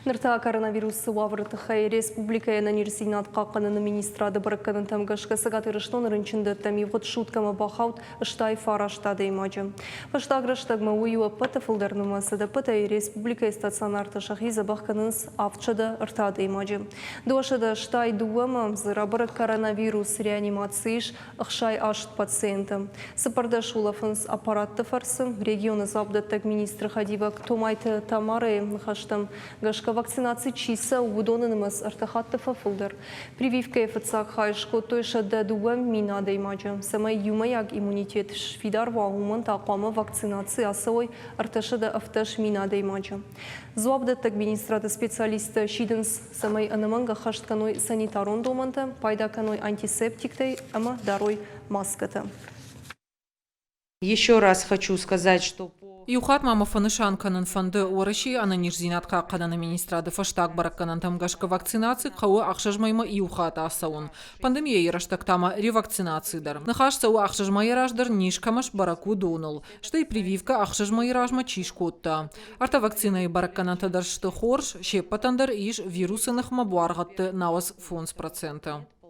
Ныр та коронавирусы уавӕры тыххӕй республикӕйы ӕнӕниздзинад хъахъхъӕныны министрады бӕрӕггӕнӕнтӕм гӕсгӕ Цӕгат Ирыстоны рынчындӕттӕм ивгъуыд суткӕмӕ бахауд 69 адӕймаджы. Фӕстаг рӕстӕгмӕ уый у ӕппӕты фылдӕр нымӕц. Ӕдӕппӕтӕй республикӕйы стационарты сӕхи дзӕбӕх кӕнынц 703 адӕймаджы. 282-мӕ дзы рабӕрӕг коронавирус, реанимацийы ис 68 пациенты. 14 улӕфынц аппаратты фӕрцы. Регионы дзуапдӕттӕг министры хӕдивӕг Томайты Тамарӕйы ныхӕстӕм гӕсгӕ вакцинаци чи цӕуы, уыдоны нымӕц ӕртӕ хатты фӕфылдӕр. Прививкӕйы фыццаг хай скодтой 102 000 адӕймаджы. Цӕмӕй иумӕйаг иммунитет сфидар уа, уымӕн та хъуамӕ вакцинаци ацӕуой 317 000 адӕймаджы. Дзуапдӕттӕг министрады специалисттӕ сидынц, цӕмӕй ӕнӕмӕнг ӕххӕст кӕной санитарон домӕнтӕ, пайда кӕной антисептиктӕй ӕмӕ дарой маскӕтӕ. Еще раз хочу сказать, что Иу хатт ма мӕ фӕнысан кӕнын фӕнды, Уӕрӕсейы ӕнӕниздзинад хъахъхъӕныны министрады фӕстаг бӕрӕггӕнӕнтӕм гӕсгӕ вакцинаци хъӕуы ӕхсӕз мӕймӕ иу хатт ацӕуын. Пандемийӕйы рӕстӕг та ма ревакцинаци дӕр. Ныхас цӕуы ӕхсӕз мӕйы раздӕр низ кӕмӕ сбӕрӕг, уыдоныл, стӕй прививкӕ ӕхсӕз мӕйы размӕ чи скодта. Ӕртӕ вакцинӕйы бӕрӕггӕнӕнтӕ дӕр сты хорз, се ппӕтӕн дӕр ис вирусы ныхмӕ буаргъӕдты 95%.